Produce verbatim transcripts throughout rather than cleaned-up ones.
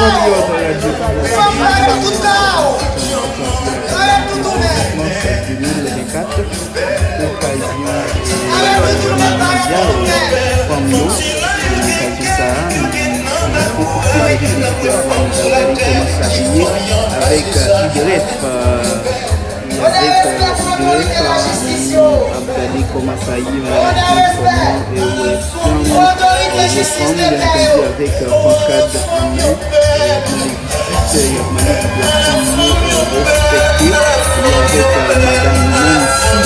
Nan radyo Pwofesè Jounèl de mil vennkat, okazyon mondyal fanm yo. Nan okazyon sa a, nou pwofite de kòman sa ye avèk, euh, I G F, euh, E avèk, euh, I G F, euh, nou ap gade kòman sa ye, nou ap gade kòman, euh, fanm, euh, yo fanm, byen antandi, avèk, euh, pankad an men, euh, y ap mande vizit, euh, y ap mande pou dwa fanm yo, euh, respekte, e avèk, euh, madam Nancy.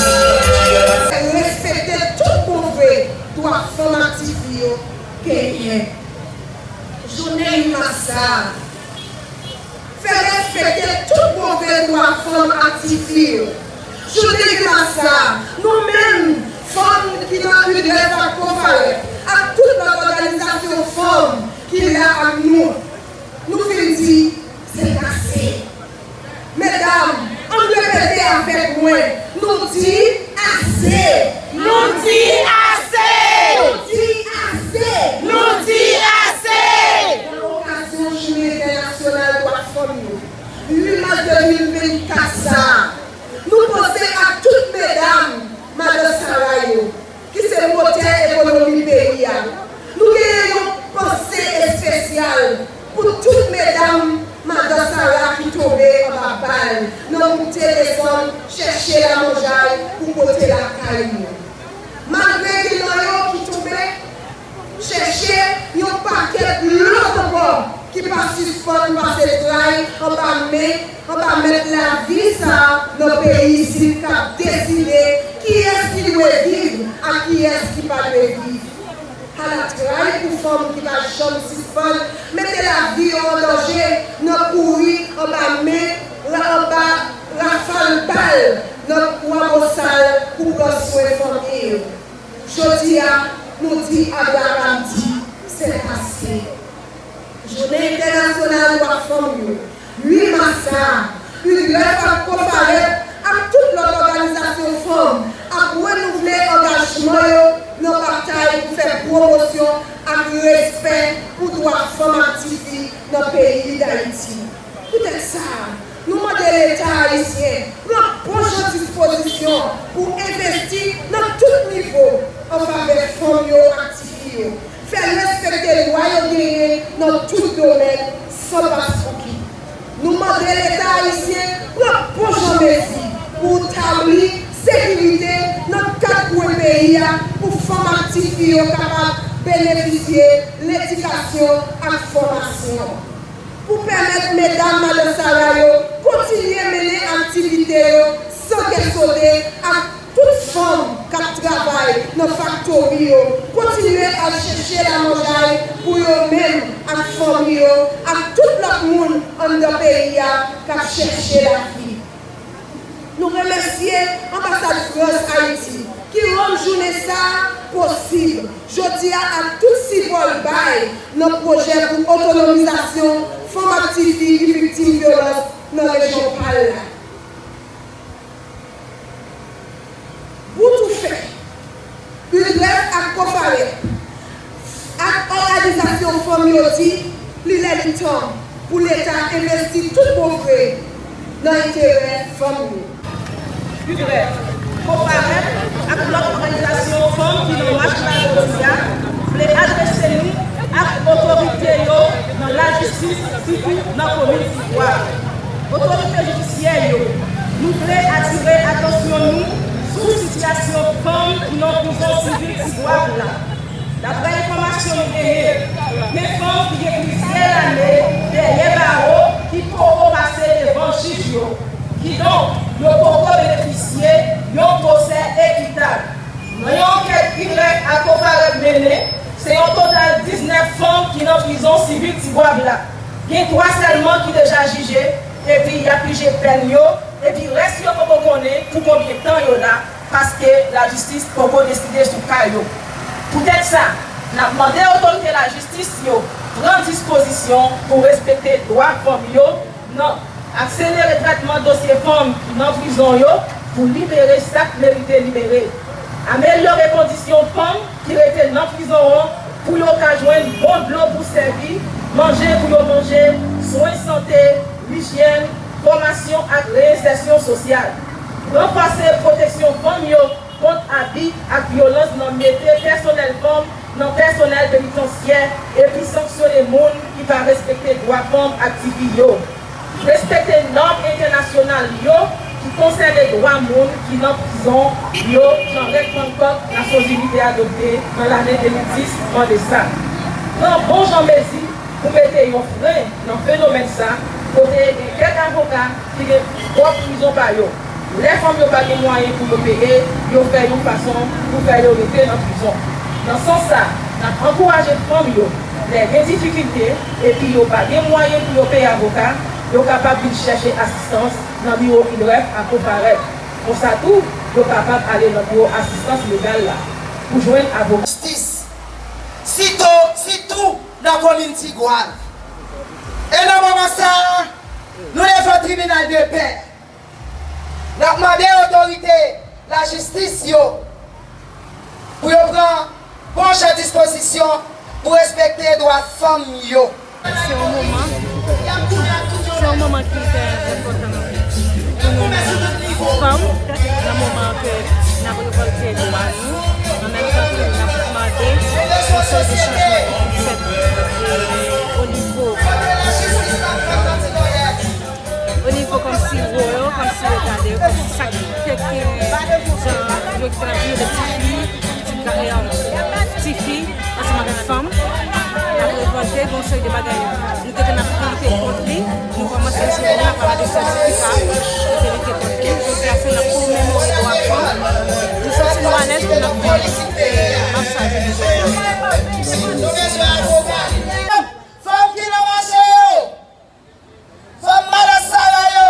Respekte tout bon vre dwa fanm ak tifi yo genyen. Jounen uit mas sa a, fè respekte tout bon vre dwa fanm ak tifi yo. Jounen uit mas sa a, nou menm, fanm ki nan U D F ak Kofarep, ak tout lòt òganizasyon fanm ki la ak nou, nou fin di, se ase. Medam, ann repete avèk mwen, nou di ase! Nou di ase! Nou di ase! Nou di ase! Nan okazyon Jounen Entènasyonal Dwa Fanm yo, uit mas de mil vennkat sa a, nou panse ak tout medam Madan Sara yo, ki se motè ekonomi peyi a. Nou genyen yon panse espesyal pou tout medam Madan Sara ki tonbe anba bal nan moute desann chèche lamanjay pou pote lakay yo. Malgre gen nan yo ki tonbe, chèche yon pakèt lòt ankò ki pa sispann pase tray anba men, anba mèt lavi sa a nan peyi isit k ap deside kiyès ki dwe viv ak kiyès ki pa dwe viv. Ala tray pou fanm ki pa janm sispann mete lavi yo an danje nan kouri anba men, anba rafal bal nan Kwabosal pou pran swen fanmi yo. Jodi a, nou di Abraham di, se ase. Jounen Entènasyonal Dwa Fanm yo, uit mas sa a, U D F ak Kofarep ak tout lòt òganizasyon fanm ap renouvle angajman yo nan batay pou fè pwomosyon ak respè pou dwa fanm ak tifi nan peyi Dayiti. Poutèt sa, nou mande Leta ayisyen pran bon jan dispozisyon pou envesti nan tout nivo an favè fanm yo ak tifi yo, fè respekte dwa yo genyen nan tout domèn, san paspouki. Nou mande Leta ayisyen pran bon jan mezi pou tabli sekirite nan kat kwen peyi a pou fanm ak tifi yo kapab benefisye ledikasyon ak fòmasyon. Pou pèmèt medam Madan Sara yo kontinye mennen aktivite yo san kè sote ak tout fanm k ap travay nan faktori yo kontinye al chèche lamanjay pou yo menm ak fanmi yo ak tout lòt moun anndan peyi a k ap chèche lavi. Nou remèsye Anbasad Frans Ayiti ki rann jounen sa a posib jodi a ak tout sipò l bay nan pwojè pou otonomizasyon fanm ak tifi ki viktim vyolans nan rejyon pa l la. Boutoufen, U D F ak Kofarep ak òganizasyon fanm yo di li lè li tan pou Leta envesti tout bon vre nan enterè fanm yo. U D F, Kofarep ak lòt òganizasyon fanm ki nan mach la jodi a vle adrese nou ak otorite yo nan lajistis, sitou nan komin Tibwab. Otorite jidisyè yo, nou vle atire atansyon nou sou sitiyasyon fanm ki nan prizon sivil Tibwab la. Daprè enfòmasyon nou genyen, gen fanm ki gen plizyè lane dèyè bawo ki poko pase devan jij yo. Kidonk, yo poko benefisye yon pwosè ekitab. Nan yon ankèt U D F ak Kofarep mennen, se yon total diznèf fanm ki nan prizon sivil Tibwab la. Gen twa sèlman ki deja jije, epi y ap pije pèn yo, epi rès yo poko konnen pou konbyen tan yo la, paske lajistis poko deside sou ka yo. Poutèt sa, n ap mande otorite lajistis yo pran dispozisyon pou respekte dwa fanm yo, nan akselere tretman dosye fanm ki nan prizon yo pou libere sa k merite libere. Amelyore kondisyon fanm ki rete nan prizon an pou yo ka jwenn bon dlo pou sèvi, manje pou yo manje, sante, lijyèn, fòmasyon ak reyensèsyon sosyal. Ranfòse pwoteksyon fanm yo kont abi ak vyolans nan mete pèsonèl fanm nan pèsonèl penitansyè epi sanksyone moun ki pa respekte dwa fanm ak tifi yo. Respekte nòm entènasyonal yo ki konsène dwa moun ki nan prizon yo, jan Règ Bangkòk Nasyonzini te adopte nan lane de mil dis mande sa. Pran bon jan mezi pou mete yon fren nan fenomèn sa, kote gen kèk avoka ki gen pwòp prizon pa yo. Lè fanm yo pa gen mwayen pou yo peye, yo fè yon fason pou fè yo rete nan prizon. Nan sans sa, n ap ankouraje fanm yo, lè gen difikilte epi yo pa gen mwayen pou yo peye avoka, yo kapab vin chèche asistans nan biwo INREF ak OFAREB. Konsa tou, yo kapab ale nan biwo asistans legal la pou jwenn avoka. Jistis, sitou, sitou nan komin Tigwav. E nan moman sa a, nou devan tribinal de pè. N ap mande otorite lajistis yo pou yo pran bon jan dispozisyon pou respekte dwa fanm yo. Se yon moman, se yon moman ki trè enpòtan pou nou menm fanm, nan moman ke n ap revòlte dwa nou, an menm tan ke n ap mande yon seri de chanjman ki pou fèt, e, o nivo o nivo kòmsi wo yo, kòmsi yo gade yo, kòmsi sa ki te gen jan yo te ap viole tifi, ti ga-, e, tifi, ansanm avèk fanm, n ap revòlte, gen yon seri de bagay nou te konn ap lite kont li, nou kòmanse jounen an pa de sètifika, nou te lite kont li. Jodi a, se n ap komemore dwa fanm, nou santi nou alèz pou n ap viv, e, mache a jodi a. Fanm ki nan mache yo! Fanm madan Sara yo!